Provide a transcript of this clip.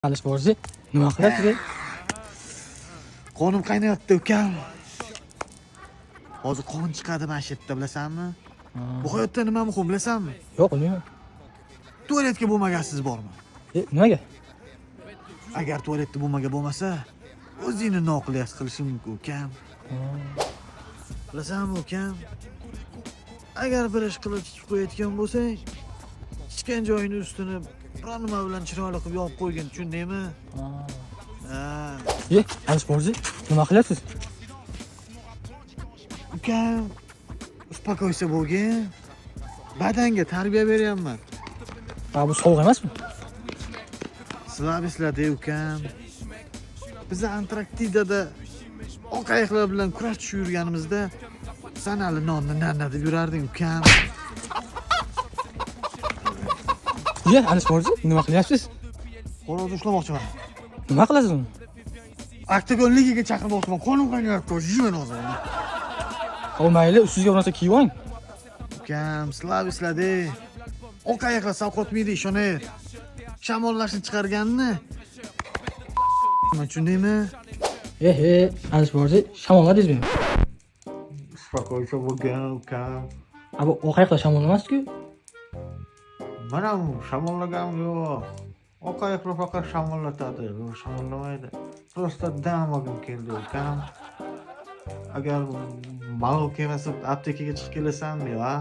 Alish borzi, nima qilasiz? Qonim qaynayapti, ukam. Hozir qon chiqadi mana shu yerda, bilasanmi? Bu hayotda nima muhim, bilasanmi? Yo'q, bilmayman. Tualetga bo'lmagansiz bormi? Nimaga? Agar tualetda bo'lmagan bo'lmasa, o'zingni noqulay his qilishing mumkin, ukam. Bilasanmi, ukam? Agar bir ish qilib chichib qo'yayotgan bo'lsang, chichgan joyini ustini biror nima bilan chiroyli qilib yopib qo'ygin, tushundingmi? Ha. Alish borzi, nima qilyapsiz? Ukam, успокойся bo'lgin. Badanga tarbiya beryapman. Ha, bu sovuq emasmi? Sizlar ukam. Biz Antarktidada oq ayiqlar bilan kurash tushib yurganimizda san hali nonni nanna deb yurarding, ukam. Alish borzi, nima qilyapsiz? Xo'roz ushlamoqchiman. Nima qilasiz uni? Oktagon ligaga chaqirmoqchiman. Qonim qaynayapti, yeyman hozir uni. Ha, mayli, ustingizga bir narsa kiyib oling. Ukam, sizlar eslarda. Oq ayiqlar sovqotmaydi, ishonaver. Shamollashni chiqarganini tushundingmi? He, Alish borzi, shamolladingizmi? Успокойся bo'lgin, ukam. Ha, bu oq ayiqlar shamol emas-ku. Mana shamollaganim yo'q. Oq ayiqlar faqat shamollatadi, u shamollamaydi. Просто dam olgim keldi, ukam. Agar malol kelmasa, aptekaga chiqib kelasanmi, a?